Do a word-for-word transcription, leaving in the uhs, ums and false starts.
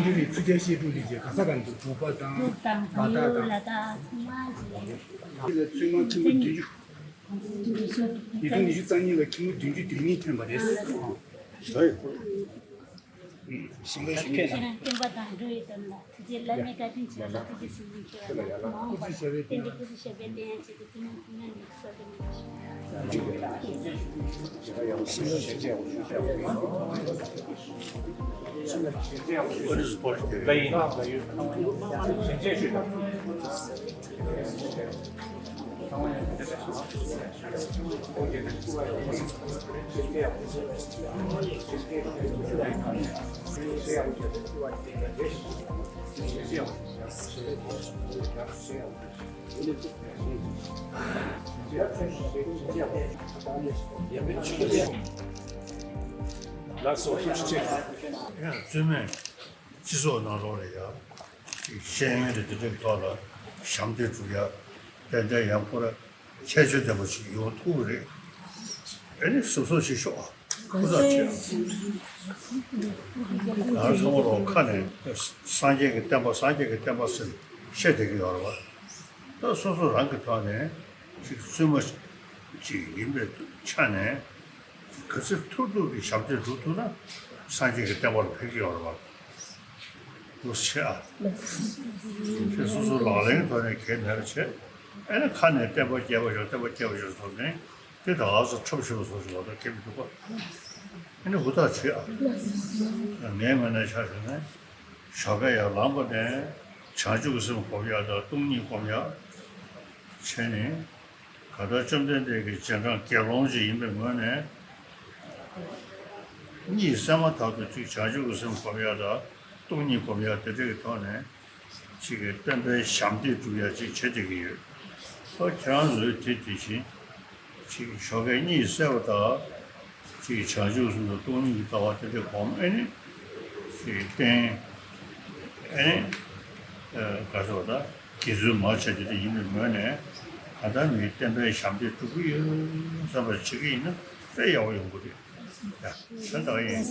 འདི་ནི་ཚུལ་ཁྲིམས་བཤད་སྒྲུབ་ལས་བྱེད་ག་ས་ག་འདུག་འབྲུག་པ་དང་། འབྲུག་དང་ལ་དྭགས་དང་ཚང་མ་ཞིག་ལ་དྭགས་ཚང་མ་ཞིག་ལ། འདི་ལ་བཙུན་མ་ཁྱིམ་པ་བདུན་ཅུ། ཉིས་སྟོང་ཉི་ཤུ་རྩ་གཉིས་ལ་ཁྱིམ་པ་བདུན་ཅུ་དོན་གཉིས་ཐོན་པ་རེད། ཞིང་ལས་ཞུ་མཁན་དང་། ཁྱེད་རང་སྟོན་པ་དང་འགྲོ་ཡི་དོན་ལ་ཐུགས་རྗེ་བླ་མའི་བཀའ་དྲིན་ཆེ་ལ་ཐུགས་རྗེ་གཟིགས་ནས་ཁྱེད་རང་མ་འོངས་པར་བསྟན་པའི་སྐུ་ཚེ་ཞབས་པད་བརྟན་ཡག་ཆེད་དུ་ཐུགས་སྨོན་ཐུགས་ཉམས་ནས་གསོལ་འདེབས་ཞུ། ལགས་སོ། ཐུགས་རྗེ་ཆེ། ཡང་བཙུན་མས་སྤྱི་ཚོགས་ནང་ལོགས་ལ་ཡང་ཤེས་ཡོན་དེ་དེ་འདྲའི་ཐོག་ལ་ཞབས་འདེགས་སྒྲུབ་ཡ་ཏན་ཏན་ཡང་ཁོ་ར་ཁྱད་ཆོས་ལྡན་པ་ཞིག་ཡོང་ཐུབ་ཀྱི་རེད། ཨ་ནི་གཟབ་གཟབ་བྱེད་ཤོག་ཨ། ཧུར་ཐག་བྱེད་ཨ། ང་ཚང་མ་ལོ་ཁ་ནས་སངས་རྒྱས་ཀྱི་བསྟན་པ་སངས་རྒྱས་ཀྱི་བསྟན་པ་ཟེར་བཤད་བསྡད་ཀྱི་ཡོད་རེད་བ། ད་སོ་སོ་རང་གི་ཐོག་ནས་ཅིག་བཙུན་མ་ཅིག་ཡིན་པའི་ཆ་ནས་ག་ཚོད་ཐུབ་ཐུབ་ཀྱི་ཞབས་འདེགས་སྒྲུབ་ཐུབ་ན་སངས་རྒྱས་ཀྱི་བསྟན་པ་ལ་ཕན་གྱི་ཡོད་རེད་བ། འདུག་བྱེད་ཨ། ཁྱེད་སོ་སོ་ལག་ལེན་ཐོག་ནས་གལ་མེད་པ་བྱེད། ཨ་ནི་ཁ་ནས་བསྟན་པ་རྒྱས་པ་ཤོག་བསྟན་པ་རྒྱས་པ་ཤོག་ཟེར་ནས་དེ་ད་ག་ཚོད་འཁྲབ་ཤོག་བཟོ་ཞིག་ལ་ད་ཁེ་མི་འདུག་ག། ཨ་ནི་ཧུར་ཐག་བྱེད་ཨ། ངའི་ངོས་ནས་ཆ་བཞག་ན་ཞོགས་ཀས་ཡར་ལངས་པ་ནས་བྱང་ཆུབ་ཀྱི་སེམས་སྒོམ་ཡག་དང་སྟོང་ཉིད་སྒོམ་ཡག་བྱས་ནས། གང་ལྟར་བཅོམ་ལྡན་འདས་ཀྱི་རྗེས་འབྲང་དགེ་སློང་ཅིག་ཡིན་པའི་ངོས་ནས། གཉིད་སད་མ་ཐག་ཏུ་གཅིག་བྱང་ཆུབ་ཀྱི་སེམས་སྒོམ་ཡག་དང་སྟོང་ཉིད་སྒོམ་ཡག་དེ་འདྲ་གི་ཐོག་ནས་གཅིག་གི་བསྟན་པའི་ཞབས་འདེགས་སྒྲུབ་ཡག་ཅིག་བྱེད་བསྡད་ཀྱི་ཡོད། ཨོ་ཁྱེད་རང་ཚོས་དེ་དེ་བཞིན་གཅིག་ཞོགས་ཀས་གཉིད་སད་པ་དང་། ཅིག་བྱང་ཆུབ་སེམས་དང་སྟོང་ཉིད་ཀྱི་ལྟ་བ་དེ་འདྲ་སྒོམ་ཨེ་ནི། ཅིག་བསྟེན། ཨེ་ནི། ག་ཟེར་བ་ད། དགེ་ཚུལ་མ་བྱས་དེ་འདྲ་ཡིན་པའི་ངོས་ནས་གང་ལྟར་མིའི་བསྟན་པའི་ཞབས་འདེགས་སྒྲུབ་ཀྱི་ཡོད་བསམ་པ་བྱེད་ཀྱི་ཡིན་ན་དཔེ་ཡག་པོ་ཡོང་གི་རེད། ཡ། དོན་དག་ཡིན།